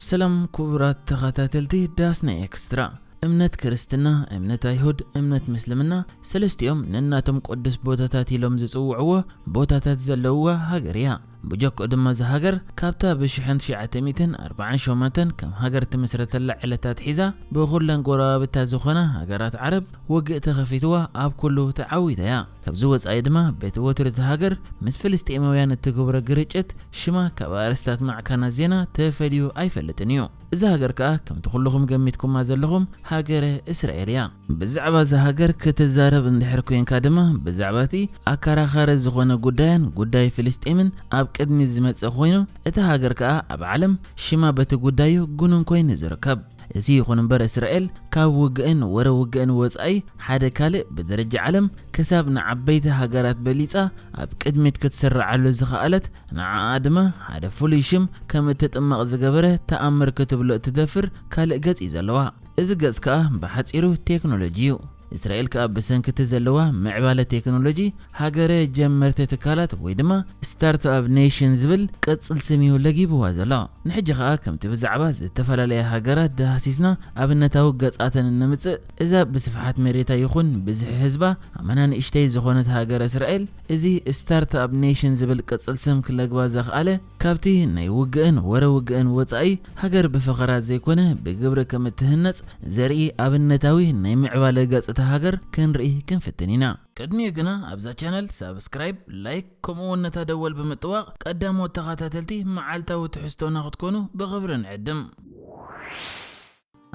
ሰላም ክቡራት ተኸታተልቲ ዳስና ኤክስትራ። እምነት ክርስትና፣ እምነት ኣይሁድ፣ እምነት ምስልምና፣ ሰለስቲኦም ነናቶም ቅዱስ ቦታታት ኢሎም ዝጽውዕዎ ቦታታት ዘለውዋ ሃገር እያ። ብጀክኡ ድማ እዛ ሃገር ካብታ ብሽሕን ትሽዓተ ሚእትን ኣርባዓን ሸሞንተን ከም ሃገር ትምስረተላ ዕለት ኣትሒዛ ብኹለን ጎረባብታ ዝኾና ሃገራት ዓረብ ውግእ ተኸፊትዋ ኣብ ኩሉ ተዓዊታ እያ። ካብዚ ወጻኢ ድማ በቲ ወትሩ እታ ሃገር ምስ ፍልስጤማውያን እትገብሮ ግርጭት ሽማ ካብ ኣርእስታት ማዕከናት ዜና ተፈልዩ ኣይፈልጥን እዩ። እዛ ሃገር ከኣ ከምቲ ኩልኹም ገሚትኩማ ዘለኹም ሃገረ እስራኤል እያ። ብዛዕባ እዛ ሃገር ክትዛረብ እንድሕር ኮንካ ድማ ብዛዕባ እቲ ኣከራኻሪ ዝኾነ ጉዳያን ጉዳይ ፍልስጤምን ኣብ ቅድሚት ዝመጽእ ኮይኑ፣ እታ ሃገር ከኣ ኣብ ዓለም ሽማ በቲ ጉዳዩ ግኑን ኮይኑ ዝርከብ። እዚ ይኹን እምበር እስራኤል ካብ ውግእን ወረ ውግእን ወጻኢ ሓደ ካልእ ብደረጃ ዓለም ክሳብ ንዓበይቲ ሃገራት በሊጻ ኣብ ቅድሚት ክትስርዓሉ ዝኸኣለት፣ ንዓኣ ድማ ሓደ ፍሉይ ሽም ከም እትጥመቕ ዝገበረ ተኣምር ክትብሎ እትደፍር ካልእ ገጽ እዩ ዘለዋ። እዚ ገጽ ከኣ ብሓጺሩ ቴክኖሎጂ እዩ። እስራኤል ከኣ ብሰንኪ እቲ ዘለዋ ምዕባለ ቴክኖሎጂ ሃገረ ጀመርቲ ትካላት ወይ ድማ ስታርትኣፕ ኔሽን ዝብል ቅጽል ስም እዩ ለጊብዋ ዘሎ። ንሕጂ ከኣ ከምቲ ብዛዕባ ዝተፈላለያ ሃገራት ደሃሲስና ኣብነታዊ ገጻተን እነምጽእ፣ እዛ ብስፍሓት መሬታ ይኹን ብዝሒ ህዝባ ኣመና ንእሽተይ ዝኾነት ሃገረ እስራኤል እዚ ስታርትኣፕ ኔሽን ዝብል ቅጽል ስም ክለግባ ዘኽኣለ ካብቲ ናይ ውግእን ወረ ውግእን ወጻኢ ሃገር ብፈኸራ ዘይኮነ ብግብሪ ከም እትህነጽ ዘርኢ ኣብነታዊ ናይ ምዕባለ ገጽ እታ ሃገር ክንርኢ ክንፍትን ኢና። ቅድሚኡ ግና ኣብዛ ቻነል ሳብስክራይብ፣ ላይክ ከምኡ እውን ነታ ደወል ብምጥዋቕ ቀዳሞት ተኸታተልቲ መዓልታዊ ትሕዝቶና ክትኮኑ ብኽብሪ ንዕድም።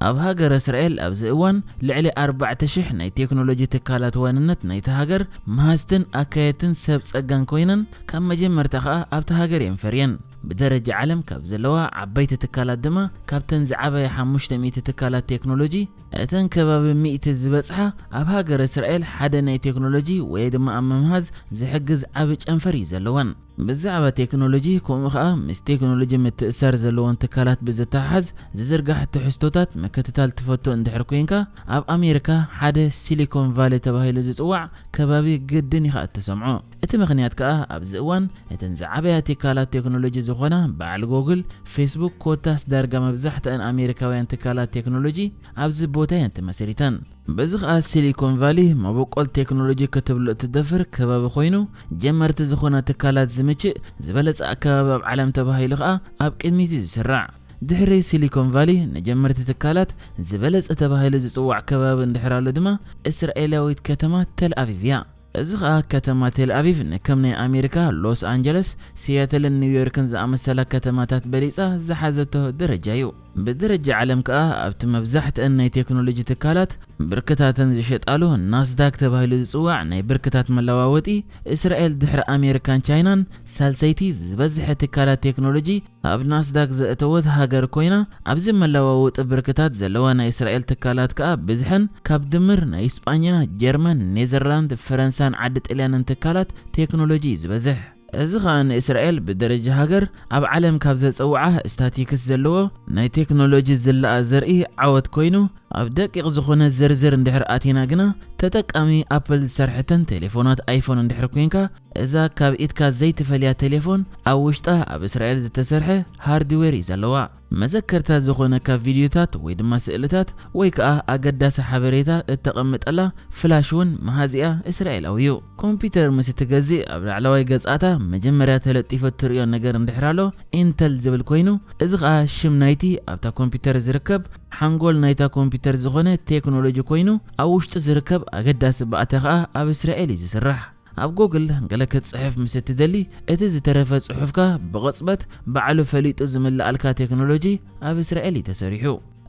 ኣብ ሃገረ እስራኤል ኣብዚ እዋን ልዕሊ ኣርባዕተ ሽሕ ናይ ቴክኖሎጂ ትካላት ዋንነት ናይታ ሃገር መሃዝትን ኣካየድትን ሰብ ጸጋን ኮይነን ካብ መጀመርታ ከኣ ኣብታ ሃገር እየን ፈርየን። ብደረጃ ዓለም ካብ ዘለዋ ዓበይቲ ትካላት ድማ ካብተን ዝዓበያ ሓሙሽተ ሚእቲ ትካላት ቴክኖሎጂ እተን ከባቢ ሚእቲ ዝበጽሓ ኣብ ሃገረ እስራኤል ሓደ ናይ ቴክኖሎጂ ወይ ድማ ኣብ ምምሃዝ ዝሕግዝ ዓቢ ጨንፈር እዩ ዘለወን። ብዛዕባ ቴክኖሎጂ ከምኡ ኸኣ ምስ ቴክኖሎጂ ምትእሳር ዘለወን ትካላት ብዝተሓሓዝ ዝዝርጋሕ ትሕዝቶታት ምክትታል ትፈቱ እንድሕር ኮይንካ ኣብ ኣሜሪካ ሓደ ሲሊኮን ቫሊ ተባሂሉ ዝጽዋዕ ከባቢ ግድን ኢኻ እትሰምዖ። እቲ ምኽንያት ከኣ ኣብዚ እዋን እተን ዝዓበያ ትካላት ቴክኖሎጂ ዝኾና በዓል ጎግል፣ ፌስቡክ ኮታስ ዳርጋ መብዛሕትኣን ኣሜሪካውያን ትካላት ቴክኖሎጂ ኣብዚ ቦታ እየን ተመስሪተን። በዚ ኸኣ ሲሊኮን ቫሊ መበቆል ቴክኖሎጂ ክትብሎ እትደፍር ከባቢ ኮይኑ ጀመርቲ ዝኾና ትካላት ዝምችእ ዝበለጸ ኣከባቢ ኣብ ዓለም ተባሂሉ ኸኣ ኣብ ቅድሚት እዩ ዝስራዕ። ድሕሪ ሲሊኮን ቫሊ ንጀመርቲ ትካላት ዝበለጸ ተባሂሉ ዝጽዋዕ ከባቢ እንድሕር ኣሎ ድማ እስራኤላዊት ከተማ ተል ኣቪቭ እያ። እዚ ኸኣ ከተማ ቴል ኣቪቭ ንከም ናይ ኣሜሪካ ሎስ ኣንጀለስ፣ ሲያትልን ኒውዮርክን ዝኣመሰላ ከተማታት በሊጻ ዝሓዘቶ ደረጃ እዩ። ብደረጃ ዓለም ከኣ ኣብቲ መብዛሕትአን ናይ ቴክኖሎጂ ትካላት ብርክታተን ዝሸጣሉ ናስዳክ ተባሂሉ ዝጽዋዕ ናይ ብርክታት መለዋወጢ እስራኤል ድሕሪ ኣሜሪካን ቻይናን ሳልሰይቲ ዝበዝሐ ትካላት ቴክኖሎጂ ኣብ ናስዳክ ዘእተወት ሃገር ኮይና ኣብዚ መለዋወጢ ብርክታት ዘለዋ ናይ እስራኤል ትካላት ከኣ ብዝሐን ካብ ድምር ናይ ስጳኛ፣ ጀርመን፣ ኔዘርላንድ፣ ፈረንሳን ዓዲ ጥልያንን ትካላት ቴክኖሎጂ እዩ ዝበዝሕ። እዚ ኸኣ ንእስራኤል ብደረጃ ሃገር ኣብ ዓለም ካብ ዘጸውዓ ስታቲክስ ዘለዎ ናይ ቴክኖሎጂ ዝለኣ ዘርኢ ዓወት ኮይኑ ኣብ ደቂቕ ዝኾነ ዝርዝር እንድሕር ኣቲና ግና ተጠቃሚ ኣፕል ዝሰርሐተን ቴሌፎናት ኣይፎን እንድሕር ኮይንካ እዛ ካብ ኢድካ ዘይትፈልያ ቴሌፎን ኣብ ውሽጣ ኣብ እስራኤል ዝተሰርሐ ሃርድዌር እዩ ዘለዋ። መዘከርታ ዝኾነካ ቪድዮታት ወይ ድማ ስእልታት ወይ ከኣ ኣገዳሲ ሓበሬታ እተቐምጠላ ፍላሽ እውን መሃዚኣ እስራኤላዊ እዩ። ኮምፒውተር ምስ እትገዝእ ኣብ ላዕለዋይ ገጻታ መጀመርያ ተለጢፉ እትርእዮ ነገር እንድሕር ኣሎ ኢንተል ዝብል ኮይኑ እዚ ኸኣ ሽም ናይቲ ኣብታ ኮምፒውተር ዝርከብ ሓንጎል ናይታ ኮምፒውተር ዝኾነ ቴክኖሎጂ ኮይኑ ኣብ ውሽጡ ዝርከብ ኣገዳሲ ባእታ ኸኣ ኣብ እስራኤል እዩ ዝስራሕ። ኣብ ጎግል ገለ ክትጽሕፍ ምስ እትደሊ እቲ ዝተረፈ ጽሑፍካ ብቕጽበት ባዕሉ ፈሊጡ ዝምልኣልካ ቴክኖሎጂ ኣብ እስራኤል እዩ ተሰሪሑ።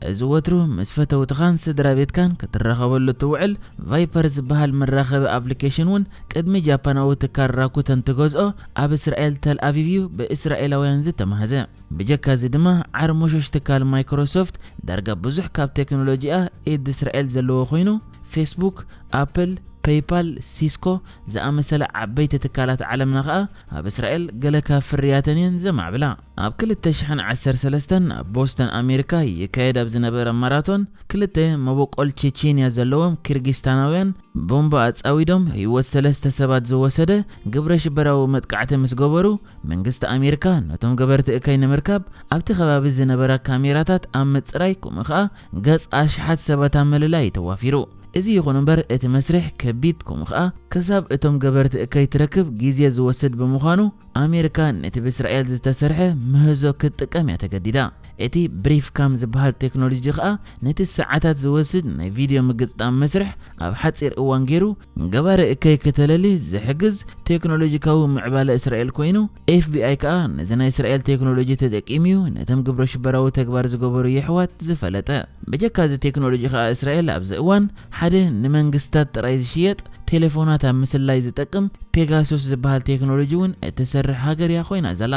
እዚ ወትሩ ምስ ፈተውትኻን ስድራ ቤትካን ክትራኸበሉ እትውዕል ቫይፐር ዝበሃል መራኸቢ ኣፕሊኬሽን እውን ቅድሚ ጃፓናዊ ትካል ራኩተን ትገዝኦ ኣብ እስራኤል ተል ኣቪቭ እዩ ብእስራኤላውያን ዝተማህዘ። ብጀካ እዚ ድማ ዓርሞሸሽ ትካል ማይክሮሶፍት ዳርጋ ብዙሕ ካብ ቴክኖሎጂኣ ኢድ እስራኤል ዘለዎ ኮይኑ ፌስቡክ፣ ኣፕል፣ ፔይፓል፣ ሲስኮ ዝኣመሰለ ዓበይቲ ትካላት ዓለምና ከኣ ኣብ እስራኤል ገለ ካብ ፍርያተን እየን ዘማዕብላ። ኣብ ክልተ ሽሕን ዓሰርተ ሰለስተን ኣብ ቦስተን ኣሜሪካ ይካየድ ኣብ ዝነበረ ማራቶን ክልተ መበቆል ቼቼንያ ዘለዎም ኪርጊስታናውያን ቦምባ ኣጻዊዶም ህይወት ሰለስተ ሰባት ዝወሰደ ግብረ ሽበራዊ መጥቃዕቲ ምስ ገበሩ፣ መንግስቲ ኣሜሪካ ነቶም ገበርቲ እከይ ንምርካብ ኣብቲ ከባቢ ዝነበራ ካሜራታት ኣብ ምጽራይ፣ ከምኡ ኸኣ ገጽ ኣሽሓት ሰባት ኣብ ምልላይ ተዋፊሩ። እዚ ይኹን እምበር፣ እቲ መስርሕ ከቢድ፣ ከምኡ ኸኣ ክሳብ እቶም ገበርቲ እከይ ትረክብ ግዜ ዝወስድ ብምዃኑ፣ ኣሜሪካ ነቲ ብእስራኤል ዝተሰርሐ ምህዞ ክትጥቀም እያ ተገዲዳ። እቲ ብሪፍ ካም ዝበሃል ቴክኖሎጂ ኸኣ ነቲ ሰዓታት ዝወስድ ናይ ቪድዮ ምግጥጣም መስርሕ ኣብ ሓጺር እዋን ገይሩ፣ ገባሪ እከይ ክተለሊ ዝሕግዝ ቴክኖሎጂካዊ ምዕባለ እስራኤል ኮይኑ፣ ኤፍ ቢ ኣይ ከኣ ነዚ ናይ እስራኤል ቴክኖሎጂ ተጠቂሙ እዩ ነቶም ግብረ ሽበራዊ ተግባር ዝገበሩ የሕዋት ዝፈለጠ። ብጀካ እዚ ቴክኖሎጂ ከኣ እስራኤል ኣብዚ እዋን ሓደ ንመንግስታት ጥራይ ዝሽየጥ ቴሌፎናት ኣብ ምስላይ ዝጠቅም ፔጋሱስ ዝበሃል ቴክኖሎጂ እውን እትሰርሕ ሃገር እያ ኮይና ዘላ።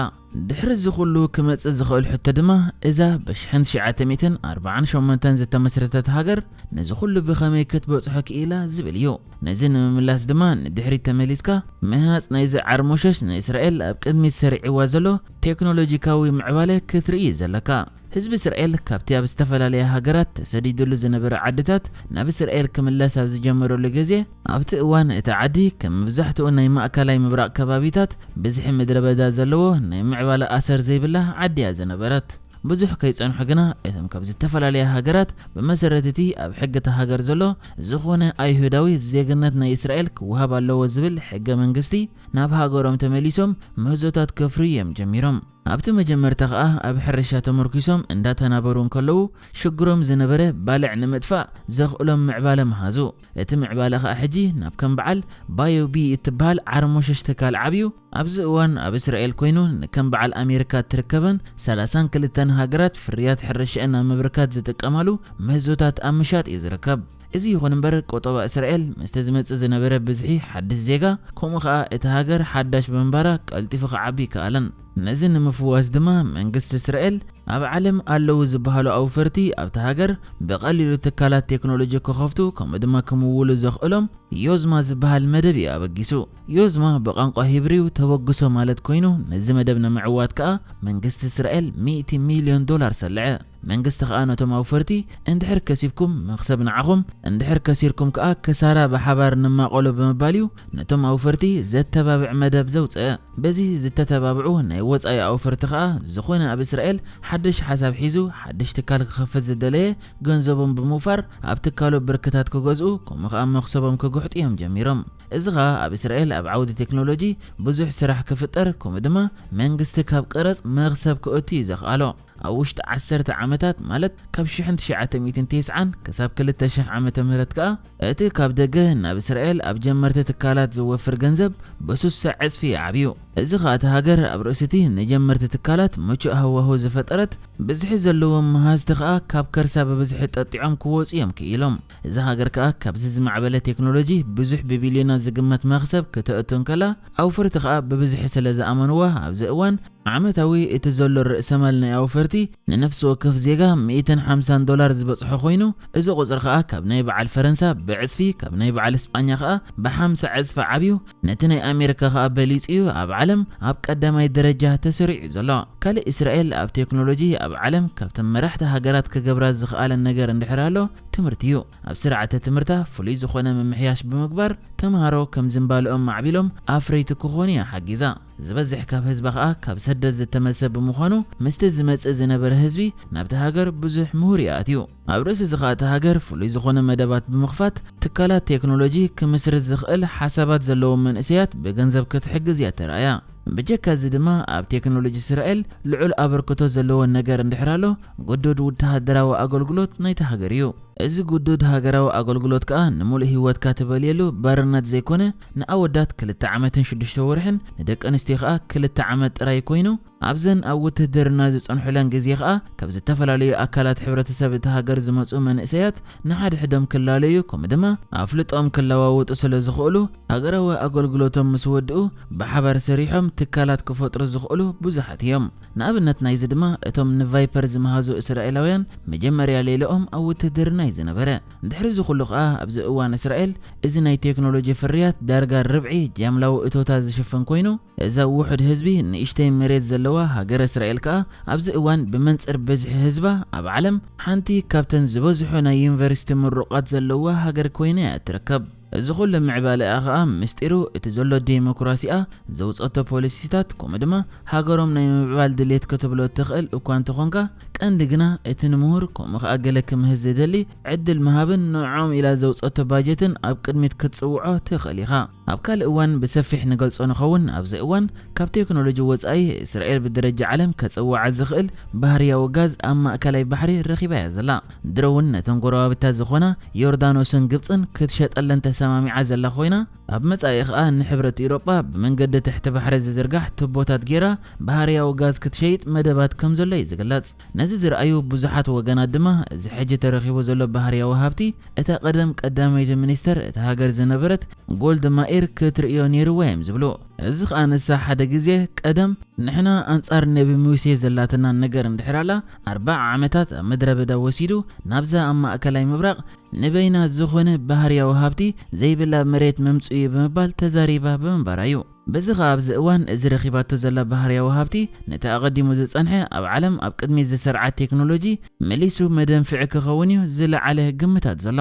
ድሕሪ እዚ ኩሉ ክመጽእ ዝኽእል ሕቶ ድማ፣ እዛ ብሽሕን ትሽዓተ ሚእትን ኣርባዓን ሸሞንተን ዝተመስረተት ሃገር ነዚ ኩሉ ብኸመይ ክትበጽሖ ክኢላ ዝብል እዩ። ነዚ ንምምላስ ድማ ንድሕሪት ተመሊስካ ምህናጽ ናይዚ ዓርሞሸሽ ንእስራኤል ኣብ ቅድሚት ሰሪዕዋ ዘሎ ቴክኖሎጂካዊ ምዕባለ ክትርኢ እዩ ዘለካ። ህዝቢ እስራኤል ካብቲ ኣብ ዝተፈላለያ ሃገራት ተሰዲዱሉ ዝነበረ ዓድታት ናብ እስራኤል ክምለስ ኣብ ዝጀመረሉ ግዜ፣ ኣብቲ እዋን እቲ ዓዲ ከም መብዛሕትኡ ናይ ማእከላይ ምብራቕ ከባቢታት ብዝሒ ምድረ በዳ ዘለዎ ናይ ምዕባለ ኣሰር ዘይብላ ዓዲ እያ ዝነበረት። ብዙሕ ከይጸንሑ ግና እቶም ካብ ዝተፈላለያ ሃገራት ብመሰረት እቲ ኣብ ሕጊ እታ ሃገር ዘሎ ዝኾነ ኣይሁዳዊ ዜግነት ናይ እስራኤል ክወሃብ ኣለዎ ዝብል ሕገ መንግስቲ ናብ ሃገሮም ተመሊሶም ምህዞታት ከፍርዩ እዮም ጀሚሮም። ኣብቲ መጀመርታ ኸኣ ኣብ ሕርሻ ተመርኪሶም እንዳተናበሩ እንከለዉ ሽግሮም ዝነበረ ባልዕ ንምጥፋእ ዘኽእሎም ምዕባለ መሃዙ። እቲ ምዕባለ ኸኣ ሕጂ ናብ ከም በዓል ባዮቢ እትበሃል ዓርሞሸሽ ትካል ዓብዩ። ኣብዚ እዋን ኣብ እስራኤል ኮይኑ ንከም በዓል ኣሜሪካ እትርከበን ሰላሳን ክልተን ሃገራት ፍርያት ሕርሻኤን ናብ ምብርካት ዝጥቀማሉ ምህዞታት ኣብ ምሻጥ እዩ ዝርከብ። እዚ ይኹን እምበር፣ ቆጠባ እስራኤል ምስቲ ዝመጽእ ዝነበረ ብዝሒ ሓድሽ ዜጋ፣ ከምኡ ኸኣ እቲ ሃገር ሓዳሽ ብምንባራ ቀልጢፉ ክዓቢ ኣይከኣለን። ነዚ ንምፍዋስ ድማ መንግስቲ እስራኤል ኣብ ዓለም ኣለዉ ዝበሃሉ ኣውፈርቲ ኣብቲ ሃገር ብቐሊሉ ትካላት ቴክኖሎጂ ክኸፍቱ ከምኡ ድማ ክምውሉ ዘኽእሎም ዮዝማ ዝበሃል መደብ እዩ ኣበጊሱ። ዮዝማ ብቋንቋ ሂብሪው ተበግሶ ማለት ኮይኑ፣ ነዚ መደብ ንምዕዋት ከኣ መንግስቲ እስራኤል ሚእቲ ሚልዮን ዶላር ሰልዐ። መንግስቲ ከኣ ነቶም ኣውፈርቲ፣ እንድሕር ከሲብኩም መኽሰብ ንዓኹም፣ እንድሕር ከሲርኩም ከኣ ክሳራ ብሓባር ንማቐሎ ብምባል እዩ ነቶም ኣውፈርቲ ዘተባብዕ መደብ ዘውጽአ። በዚ ዝተተባብዑ ናይ ወጻኢ ኣውፈርቲ ከኣ ዝኾነ ኣብ እስራኤል ሓድሽ ሓሳብ ሒዙ ሓድሽ ትካል ክኸፍት ዝደለየ ገንዘቦም ብምውፋር ኣብ ትካሉ ብርክታት ክገዝኡ፣ ከምኡ ከኣ መኽሰቦም ክጉሕጡ እዮም ጀሚሮም። እዚ ከኣ ኣብ እስራኤል ኣብ ዓውዲ ቴክኖሎጂ ብዙሕ ስራሕ ክፍጠር፣ ከምኡ ድማ መንግስቲ ካብ ቀረጽ መኽሰብ ክእቱ እዩ ዘኽኣሎ። ኣብ ውሽጢ ዓሰርተ ዓመታት፣ ማለት ካብ ሽሕን ትሽዓተ ሚእትን ተስዓን ክሳብ ክልተ ሽሕ ዓመተ ምህረት ከኣ፣ እቲ ካብ ደገ ናብ እስራኤል ኣብ ጀመርቲ ትካላት ዝወፍር ገንዘብ ብሱሳ ዕጽፊ እዩ ዓብዩ። እዚ ከኣ እታ ሃገር ኣብ ርእሲ እቲ ንጀመርቲ ትካላት ምቹእ ሃዋሁ ዝፈጠረት፣ ብዝሒ ዘለዎም መሃዝቲ ከኣ ካብ ከርሳ ብብዝሒ ጠጢዖም ክወጹ እዮም ክኢሎም። እዛ ሃገር ከኣ ካብዚ ዝማዕበለ ቴክኖሎጂ ብዙሕ ብቢልዮናት ዝግመት መኽሰብ ክተእቱ እንከላ፣ ኣውፈርቲ ከኣ ብብዝሒ ስለ ዝኣመንዋ ኣብዚ እዋን ዓመታዊ እቲ ዘሎ ርእሰማል ናይ ኣውፈርቲ ንነፍሲ ወከፍ ዜጋ ሚእትን ሓምሳን ዶላር ዝበጽሖ ኮይኑ፣ እዚ ቁጽሪ ከኣ ካብ ናይ በዓል ፈረንሳ ብዕጽፊ፣ ካብ ናይ በዓል እስጳኛ ከኣ ብሓምሳ ዕጽፊ ዓብዩ፣ ነቲ ናይ ኣሜሪካ ከኣ በሊጹ እዩ ኣብ ዓለም ኣብ ቀዳማይ ደረጃ ተሰሪዑ ዘሎ። ካልእ እስራኤል ኣብ ቴክኖሎጂ ኣብ ዓለም ካብተን መራሕቲ ሃገራት ክገብራ ዝኽኣለን ነገር እንድሕር ኣሎ ትምህርቲ እዩ። ኣብ ስርዓተ ትምህርታ ፍሉይ ዝኾነ ምምሕያሽ ብምግባር ተምሃሮ ከም ዝንባልኦም ማዕቢሎም ኣፍረይቲ ክኾኑ እያ ሓጊዛ። ዝበዝሕ ካብ ህዝባ ከኣ ካብ ሰደት ዝተመልሰ ብምዃኑ ምስቲ ዝመጽእ ዝነበረ ህዝቢ ናብቲ ሃገር ብዙሕ ምሁር እዩ ኣትዩ። ኣብ ርእሲ እዚ ከኣ እታ ሃገር ፍሉይ ዝኾነ መደባት ብምኽፋት ትካላት ቴክኖሎጂ ክምስርት ዝኽእል ሓሳባት ዘለዎም መንእሰያት ብገንዘብ ክትሕግዝ እያ ተራእያ። ብጀካ እዚ ድማ ኣብ ቴክኖሎጂ እስራኤል ልዑል ኣበርክቶ ዘለዎ ነገር እንድሕር ኣሎ፣ ግዱድ ወተሃደራዊ ኣገልግሎት ናይታ ሃገር እዩ። እዚ ግዱድ ሃገራዊ ኣገልግሎት ከኣ ንምሉእ ህይወትካ ትበልየሉ ባርነት ዘይኮነ፣ ንኣወዳት ክልተ ዓመትን ሽዱሽተ ወርሕን ንደቂ ኣንስትዮ ከኣ ክልተ ዓመት ጥራይ ኮይኑ፣ ኣብዘን ኣብ ውትህድርና ዝጸንሑለን ግዜ ከኣ ካብ ዝተፈላለዩ ኣካላት ሕብረተሰብ እቲ ሃገር ዝመጹ መንእሰያት ንሓድሕዶም ክላለዩ፣ ከምኡ ድማ ኣፍልጦም ክለዋወጡ ስለ ዝኽእሉ፣ ሃገራዊ ኣገልግሎቶም ምስ ወድኡ ብሓባር ሰሪሖም ትካላት ክፈጥሩ ዝኽእሉ ብዙሓት እዮም። ንኣብነት ናይዚ ድማ እቶም ንቫይፐር ዝመሃዙ እስራኤላውያን መጀመርያ ሌላኦም ኣብ ውትህድርና እዩ ዝነበረ። ድሕሪ እዚ ኩሉ ከኣ ኣብዚ እዋን እስራኤል እዚ ናይ ቴክኖሎጂ ፍርያት ዳርጋ ርብዒ ጃምላዊ እቶታ ዝሽፍን ኮይኑ፣ እዛ ውሑድ ህዝቢ ንእሽተይ መሬት ዘለዋ ሃገረ እስራኤል ከኣ ኣብዚ እዋን ብመንጽር ብዝሒ ህዝባ ኣብ ዓለም ሓንቲ ካብተን ዝበዝሑ ናይ ዩኒቨርሲቲ ምሩቓት ዘለዋ ሃገር ኮይና እያ ትርከብ። እዚ ኩሉ ምዕባለኣ ከኣ ምስጢሩ እቲ ዘሎ ዴሞክራሲኣ ዘውጸቶ ፖሊሲታት ከምኡ ድማ ሃገሮም ናይ ምምዕባል ድሌት ክትብሎ እትኽእል እኳ እንተኾንካ፣ ቀንዲ ግና እቲ ንምሁር ከምኡ ከኣ ገለ ክምህዝ ዝደሊ ዕድል ምሃብን ንዕኦም ኢላ ዘውጸቶ ባጀትን ኣብ ቅድሚት ክትጽውዖ ትኽእል ኢኻ። ኣብ ካልእ እዋን ብሰፊሕ ንገልጾ ንኸውን። ኣብዚ እዋን ካብ ቴክኖሎጂ ወጻኢ እስራኤል ብደረጃ ዓለም ከጽውዓ ዝኽእል ባህርያዊ ጋዝ ኣብ ማእከላይ ባሕሪ ረኺባ እያ ዘላ። ድሮ እውን ነተን ጎረባብታ ዝኾና ዮርዳኖስን ግብጽን ክትሸጠለን ተሰማሚዓ ዘላ ኮይና፣ ኣብ መጻኢ ከኣ ንሕብረት ኤውሮጳ ብመንገዲ ትሕቲ ባሕሪ ዝዝርጋሕ ቱቦታት ጌራ ባህርያዊ ጋዝ ክትሸይጥ መደባት ከም ዘሎ እዩ ዝግለጽ። ነዚ ዝረኣዩ ብዙሓት ወገናት ድማ እዚ ሕጂ ተረኺቡ ዘሎ ባህርያዊ ሃብቲ እታ ቀደም ቀዳመይቲ ሚኒስተር እታ ሃገር ዝነበረት ጎልድ ማኤር ክትርእዮ ነይርዋ እዮም ዝብሉ። እዚ ከኣ ንሳ ሓደ ግዜ ቀደም ንሕና ኣንጻር ነቢ ሙሴ ዘላትና ነገር እንድሕር ኣላ፣ ኣርብዓ ዓመታት ኣብ ምድረ በዳ ወሲዱ ናብዛ ኣብ ማእከላይ ምብራቕ ንበይና ዝኾነ ባህርያዊ ሃብቲ ዘይብላ መሬት መምጽኡ እዩ ብምባል ተዛሪባ ብምንባራ እዩ። በዚ ኸኣ ኣብዚ እዋን እዚ ረኺባቶ ዘላ ባህርያዊ ሃብቲ ነቲ ኣቐዲሙ ዝጸንሐ ኣብ ዓለም ኣብ ቅድሚት ዝሰርዓ ቴክኖሎጂ መሊሱ መደንፍዒ ክኸውን እዩ ዝለዓለ ግምታት ዘሎ።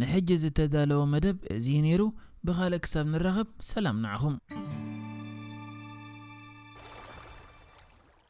ንሕጂ ዝተዳለወ መደብ እዚ እዩ ነይሩ። ብኻልእ ክሳብ ንራኸብ ሰላም ንዓኹም።